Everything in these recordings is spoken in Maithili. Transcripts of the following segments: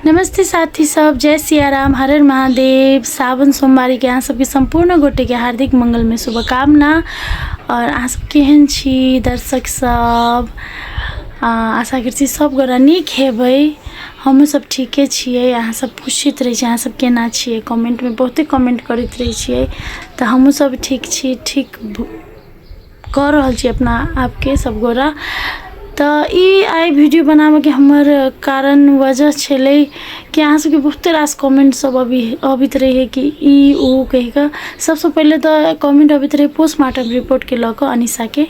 नमस्ते साथी सब, जय सियाराम, हर हर महादेव। सावन सोमवारी के अहाँ सबके सम्पूर्ण गोटे के हार्दिक मंगलमय शुभकामना। और अहाँ सब केहन छी दर्शक सब? आशा करै छी सब गोरा नीक हेबै, हमहूँ सब ठीके छियै। अहाँ सब पूछैत रहै छी अहाँ सब केना छियै, कमेंटमे बहुते कमेंट करैत रहै छियै, तऽ हमहूँ सब ठीक छी, ठीक कऽ रहल छी अपना आपके सब गोरा। तऽ ई आइ वीडियो बनाबऽके हमर कारण वजह छलै कि अहाँ सबके बहुते रास कमेंट सब अभी अबैत रहै कि ई ओ कहि कऽ। सबसँ पहिले तऽ कमेंट अबैत रहै पोस्टमार्टम रिपोर्टके लऽ कऽ अनिशाके।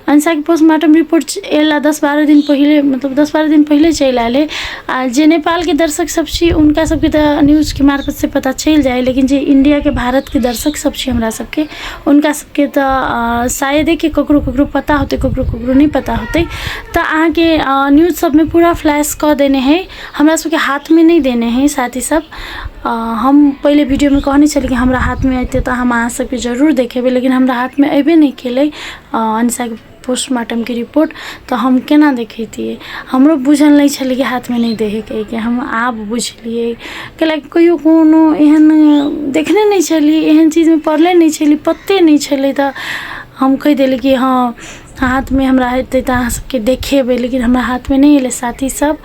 अनिशाके पोस्टमार्टम रिपोर्ट अयला 10-12 दिन पहिले, मतलब 10-12 दिन पहिले चलि आयल है। आ जे नेपालके दर्शक सब छी हुनका सबके तऽ न्यूजके मार्फतसँ पता चलि जाइ है, लेकिन जे इण्डियाके भारतके दर्शक सब छै हमरा सबके, हुनका सबके तऽ शायदे कि ककरो ककरो पता होतै, ककरो ककरो नहि पता होतै। तऽ अहाँके न्यूज सबमे पूरा फ्लैश कऽ देने है, हमरा सबके हाथमे नहि देने है साथी सब। हम पहिले वीडियोमे कहने छली कि हमरा हाथमे अयतै तऽ हम अहाँ सबके जरूर देखेबै, लेकिन हमरा हाथमे अयबे नहि केलै अनिशाके पोस्टमार्टमके रिपोर्ट, तऽ हम केना देखेतियै? हमरो बुझल नहि छलै कि हाथमे नहि दै हइ कहिके। हम आब बुझलियै, कैलाकि कहियो कोनो एहन देखने नहि छलियै, एहन चीजमे पढ़ले नहि छलियै, पते नहि छलै। तऽ हम कहि देलियै कि हँ, हाथमे हमरा हेतै तऽ अहाँ सबके देखेबै, लेकिन हमरा हाथमे नहि एलै साथी सब।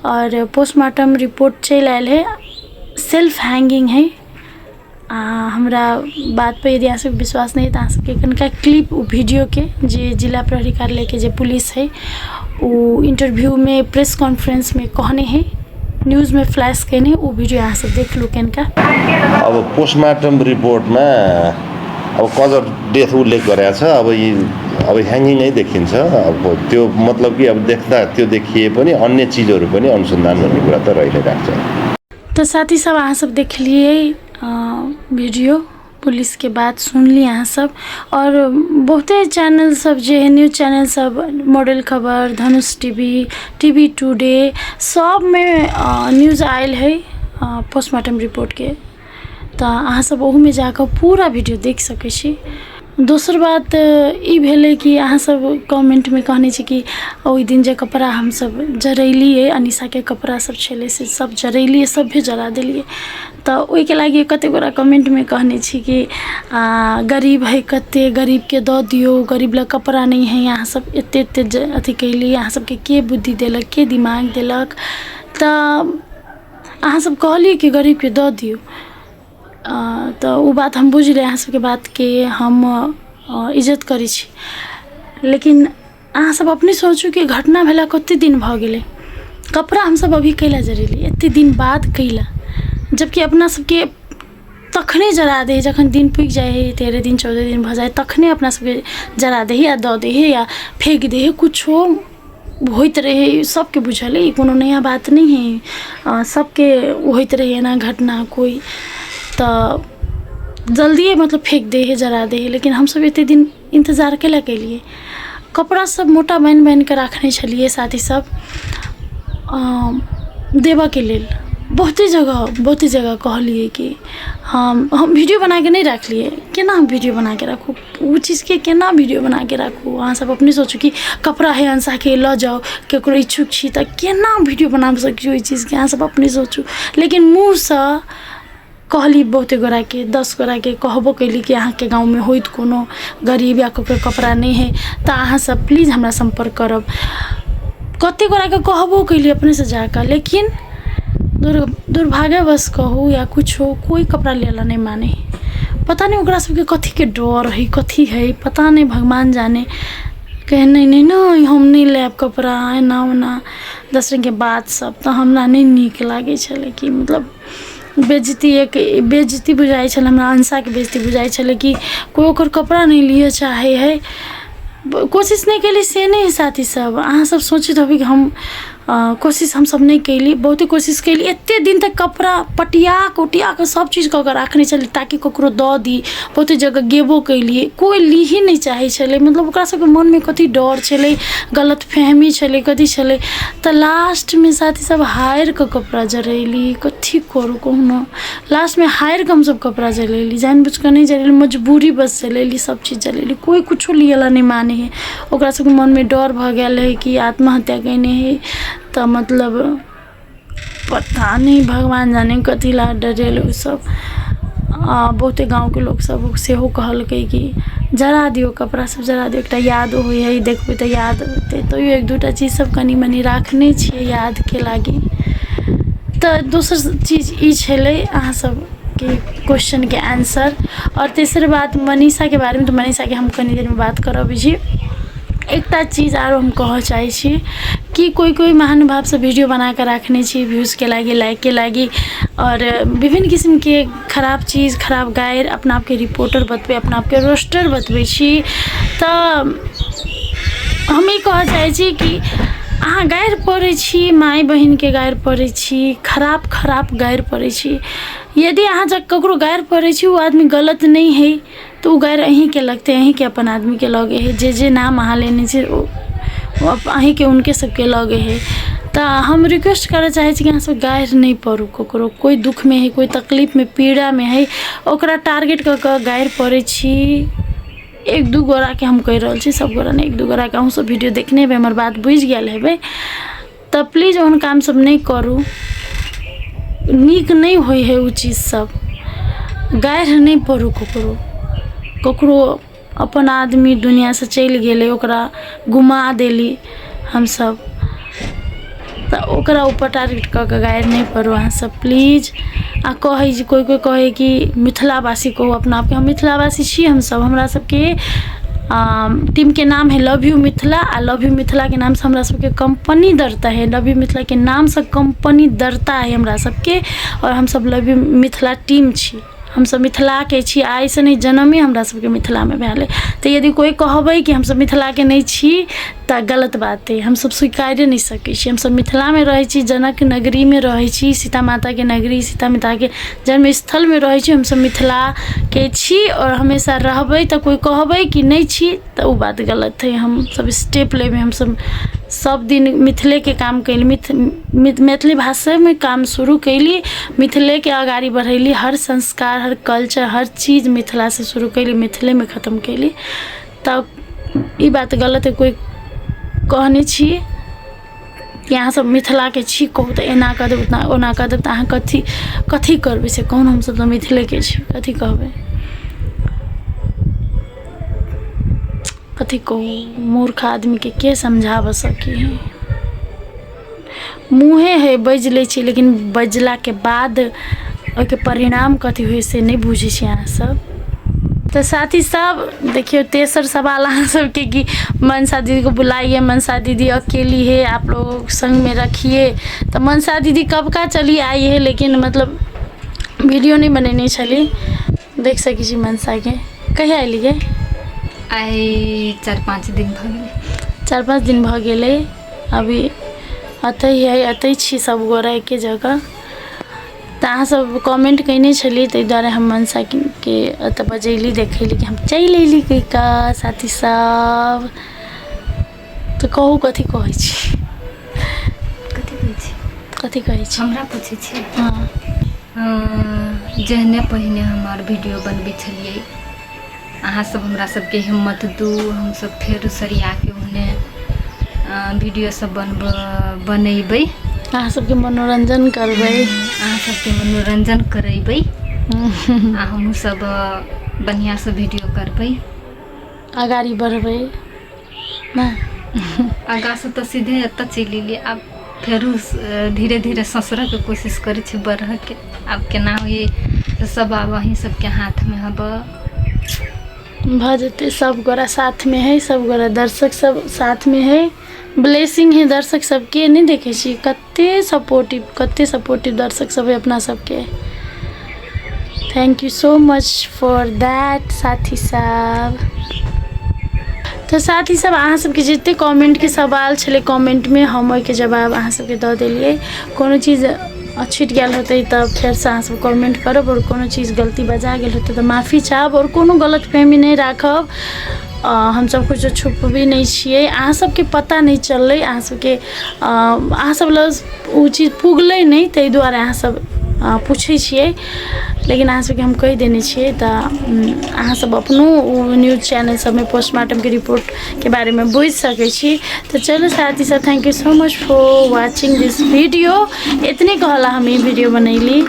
आओर पोस्टमार्टम रिपोर्ट चलि आयल हइ, सेल्फ हैंगिंग हइ। आ हमरा बातपर यदि अहाँ सबके विश्वास नहि अइ तऽ अहाँ सबके कनिका क्लिप ओ वीडियोके जे जिला प्रहरी कार्यालयके जे पुलिस हइ ओ इन्टरव्यूमे प्रेस कॉन्फ्रेंसमे कहने हइ, न्यूजमे फ्लैश केने, ओ वीडियो अहाँ सब देख लू कनिका। अब पोस्टमार्टम रिपोर्टमा अब कज अफ डेथ उल्लेख गरेको छ। अब यी अब ह्याङ्गिङै देखिन्छ। अब त्यो मतलब कि अब देख्दा त्यो देखिए पनि अन्य चिजहरू पनि अनुसन्धान भन्ने कुरा त रहि नै राख्छ। तऽ साथी सब, अहाँ सब देखलियै वीडियो, पुलिसके बात सुनली अहाँ सब। आओर बहुते चैनल सब जे हइ, न्यूज चैनल सब, मॉडल खबर, धनुष टीवी, टीवी टुडे, सबमे न्यूज आयल हइ पोस्टमार्टम रिपोर्टके, तऽ अहाँ सब ओहूमे जाकऽ पूरा वीडियो देख सकै छी। दोसर बात ई भेलै कि अहाँ सब कमेन्टमे कहने छी कि ओहि दिन जे कपड़ा हमसब जरेलियै, अनिशाके कपड़ा सब छलै से सब जरेलियै, सभे जरा देलियै, तऽ ओहिके लागि कतेक गोरा कमेन्टमे कहने छी कि गरीब हइ कते, गरीबके दऽ दियौ, गरीब लग कपड़ा नहि हइ, अहाँ सब एते एते अथी कयली, अहाँ सबके के बुद्धि देलक, के दिमाग देलक? तऽ अहाँ सब कहलियै कि गरीबके दऽ दियौ, तऽ ओ बात हम बुझलियै, अहाँ सबके बातके हम इज्जत करै छी, लेकिन अहाँ सब अपने सोचू कि घटना भेला कते दिन भऽ गेलै, कपड़ा हमसब अभी कैला जरेलियै एते दिन बाद कैला? जबकि अपना सबके तखने जरा दै हइ जखन दिन पुगि जाइ हइ, 13 दिन 14 दिन भऽ जाइ तखने अपना सबके जरा दै हइ या दऽ दै हइ या फेक दै हइ, कुछो होइत रहै। सबके बुझल अइ, ई कोनो नया बात नहि हइ, सबके होइत रहै एना घटना कोइ तऽ जल्दिए मतलब फेक दै हइ, जरा दै हइ, लेकिन हमसब एतेक दिन इन्तजार कैला केलिए? कपड़ा सब मोटा बान्हि बान्हिके राखने छलिए साथी सब देबऽके लेल। बहुते जगह बहुते जगह कहलिए कि हम वीडियो बनाके नहि राखलिए। केना हम वीडियो बनाके राखू ओ चीजके? केना वीडियो बनाके राखू? अहाँ सब अपने सोचू कि कपड़ा हइ अनसाके, लऽ जाउ, ककरो इच्छुक छी तऽ। केना वीडियो बना सकै छी ओहि चीजके? अहाँ सब अपने सोचू। लेकिन मुँहसँ कहली बहुते गोराके, 10 गोराके कहबो कयली कि अहाँके गाँवमे होइत कोनो गरीब या ककरो कपड़ा नहि हइ तऽ अहाँ सब प्लीज हमरा सम्पर्क करब। कते गोराके कहबो कयली अपनेसँ जाकऽ, लेकिन दुर्भाग्यवश कहू या कुछो, कोइ कपड़ा लै लए नहि मानै हइ। पता नहि ओकरा सबके कथीके डर हइ, कथी हइ, पता नहि, भगवान जाने। कहै नहि नहि नहि, हम नहि लेब कपड़ा, एना ओना 10 रङ्गके बात सब। तऽ हमरा नहि नीक लागै छलै कि मतलब बेज्जती, एक बेज्जती बुझाइ छलै हमरा, अंशाके बेज्जती बुझाइ छलै कि कोइ ओकर कपड़ा नहि लिअ चाहै हइ। कोशिश नहि कयली से नहि हइ साथी सब, अहाँ सब सोचैत हेबै कि हम कोशिश हमसब नहि कयली। बहुते कोशिश कयली। एते दिन तक कपड़ा पटिया कऽ उटिया कऽ सब चीज कऽ कऽ राखने छली ताकि ककरो दऽ दी। बहुते जगह गेबो कयलियै, कोइ लीही नहि चाहै छलै। मतलब ओकरा सबके मनमे कथी डर छलै, गलतफहमी छलै, कथी छलै। तऽ लास्टमे साथी सब हारि कऽ कपड़ा जरेली। कथी करू कहुना, लास्टमे हारि कऽ हमसब कपड़ा जलेली। जानि बुझि कऽ नहि जलेली, मजबूरी बस जलेली। सब चीज जलेली, कोइ कुछो लिअ ला नहि मानै हइ। ओकरा सबके मनमे डर भऽ गेल हइ कि आत्महत्या केने हइ, तऽ मतलब पता नहि भगवान जाने कथी लए डरेलै ओसभ। आ बहुते गाँवके लोकसभ सेहो कहलकै कि जरा दियौ कपड़ा सब जरा दियौ, एकटा याद होइ हइ, देखबै तऽ याद औतै। तैयो एक दूटा चीज सब कनि मनि राखने छियै यादके लागी। तऽ दोसर चीज ई छलै अहाँ सबके क्वेश्चनके आंसर। आओर तेसर बात मनीषाके बारेमे, तऽ मनीषाके हम कनि देरमे बात करब जी। एकटा चीज आरो हम कहऽ चाहै छी कि कोइ कोइ महानुभाव सब वीडियो बनाकऽ राखने छी व्यूजके लागि, लाइकके लागि, आओर विभिन्न किसिमके खराब चीज, खराब गारि, अपना आपके रिपोर्टर बतबै, अपना आपके रोस्टर बतबै छी। तऽ हम ई कहऽ चाहै छी कि अहाँ गारि पढ़ै छी, माय बहिनके गारि पढ़ै छी, खराब खराब गारि पढ़ै छी। यदि अहाँ जब ककरो गारि पढ़ै छी, ओ आदमी गलत नहि हइ, तऽ ओ गारि अहीँके लगतै, अहीँके अपन आदमीके लगै हइ। जे जे नाम अहाँ लेने छी, ओ अहीँके हुनके सबके लगै हइ। तऽ हम रिक्वेस्ट करऽ चाहै छी कि अहाँसब गारि नहि पढ़ू ककरो। कोइ दुःखमे हइ, कोइ तकलीफमे पीड़ामे हइ, ओकरा टारगेट कऽ कऽ गारि पढ़ै छी। एक दू गोराके हम कहि रहल छी, सब गोरा नहि, एक दू गोराके। अहूँसब वीडियो देखने हेबै, हमर बात बुझि गेल हेबै। तऽ प्लीज ओहन काम सब नहि करू, नीक नहि होइ हइ ओ चीज सब। गारि नहि पढ़ू ककरो। ककरो अपन आदमी दुनिआँसँ चलि गेलै, ओकरा गुमा देली हमसब, तऽ ओकरा ऊपर टारगेट कऽ कऽ गारि नहि पढ़ू अहाँसब प्लीज। आ कहै जे कोइ कोइ कहै कि मिथिलावासी कहू अपना आपके, हम मिथिलावासी छी हमसब। हमरा सबके टीमके नाम है लव यू मिथिला, आ लव यू मिथिलाके नामसँ हमरा सबके कम्पनी दरता है। लव यू मिथिलाके नामसँ कम्पनी दरता है हमरा सबके, आओर हमसब लव यू मिथिला टीम छी। हमसब मिथिलाके छी, आइसँ नहि, जनमे हमरा सबके मिथिलामे भेल अइ। तऽ यदि कोइ कहबै कि हमसब मिथिलाके नहि छी, तऽ गलत बात अइ, हमसब स्वीकारिए नहि सकै छी। हमसब मिथिलामे रहै छी, जनक नगरीमे रहै छी, सीता माताके नगरी, सीता माताके जन्मस्थलमे रहै छी। हमसब मिथिलाके छी आओर हमेशा रहबै। तऽ कोइ कहबै कि नहि छी, तऽ ओ बात गलत हइ। हमसब स्टेप लेबै। हमसब सब दिन मिथिलेके काम कयली, मैथिली भाषामे काम शुरू कयली, मिथिलेके अगाड़ी बढ़ेली। हर संस्कार, हर कल्चर, हर चीज मिथिलासँ शुरू कयली, मिथिलेमे खतम कयली। तऽ ई बात गलत हइ कोइ कहने छी कि अहाँ सब मिथिलाके छी कहू तऽ एना कऽ देब, ओना कऽ देब। तऽ अहाँ कथी कथी करबै से कहू ने? हमसब तऽ मिथिलेके छी, कथी कहबै, कथी कहू? मूर्ख आदमीके के समझाबऽ सकी है? मुँहे है बाजि लै छी, लेकिन बजलाके बाद ओहिके परिणाम कथी होइ से नहि बुझै छी अहाँसब। तऽ साथी सब, देखियौ, तेसर सवाल अहाँ सबके कि मनसा दीदी को बुलाइए, मनसा दीदी अकेली है, आप लोग संग में रखिए। तऽ मनसा दीदी कब का चली आई है, लेकिन मतलब वीडियो नहि बनेने छली। देख सकै छी मनसाके। कहिया एलियै? आइ 4-5 दिन भऽ गेलै। 4-5 दिन भऽ गेलै। अभी अतै है, अतै छी सब गोरा एके जगह। तऽ अहाँ सब कमेंट कयने छलियै, ताहि दुआरे हम मनसाके एतऽ बजैली, देखैली कि हम चलि अयली कहि कऽ। साथी सब, तऽ कहू, कथी कहै छी? कथी कहै छी? कथी कहै छी? हमरा पूछै छी? हँ। जेहने पहिने हमर वीडियो बनबै छलियै, अहाँ सब हमरा सबके हिम्मत दू, हमसब फेर सरियाके ओहने वीडियो सब बनब बनेबै। अहाँ सबके मनोरंजन करबै। अहाँ सबके मनोरंजन करेबै आ हमहूँ सब बढ़िआँसँ वीडियो करबै। अगाड़ी बढ़बै ने। आगाँसँ तऽ सीधे एतऽ चलि एलियै, आब फेरो धीरे धीरे ससरऽके कोशिश करै छी, बढ़ऽके। आब केना होइए से सब आब अहीं सबके हाथमे हबऽ। भऽ जेतै। सब गोरा साथमे है, सब गोरा दर्शक सब साथमे है, ब्लेसिंग है दर्शक सबके। नहि देखै छी कते सपोर्टिव, कते सपोर्टिव दर्शक सब है अपना सबके? Thank you so much for that. साथी सब, तऽ साथी सब, अहाँ सबके जते कमेंटके सवाल छलै कमेंटमे, हम ओहिके जवाब अहाँ सबके दऽ देलियै। कोनो चीज छुटि गेल होतै तऽ फेरसँ अहाँ सब कमेंट करब, आओर कोनो चीज गलती बजा गेल होतै तऽ माफी चाहब, आओर कोनो गलतफहमी नहि राखब। हमसब किछो छुपबै नहि छियै। अहाँ सबके पता नहि चललै, अहाँ सबके अहाँ सब लग ओ चीज पुगलै नहि, ताहि दुआरे अहाँ सब पूछै छियै। लेकिन अहाँ सबके हम कहि देने छियै तऽ अहाँ सब अपनो न्यूज चैनल सबमे पोस्टमार्टमके रिपोर्टके बारेमे बुझि सकै छी। तऽ चलू साथी सब, thank you so much for watching this video. इतने कहला हम ई वीडियो बनैली।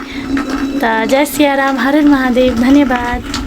तऽ जय सियाराम, हर हर महादेव, धन्यवाद।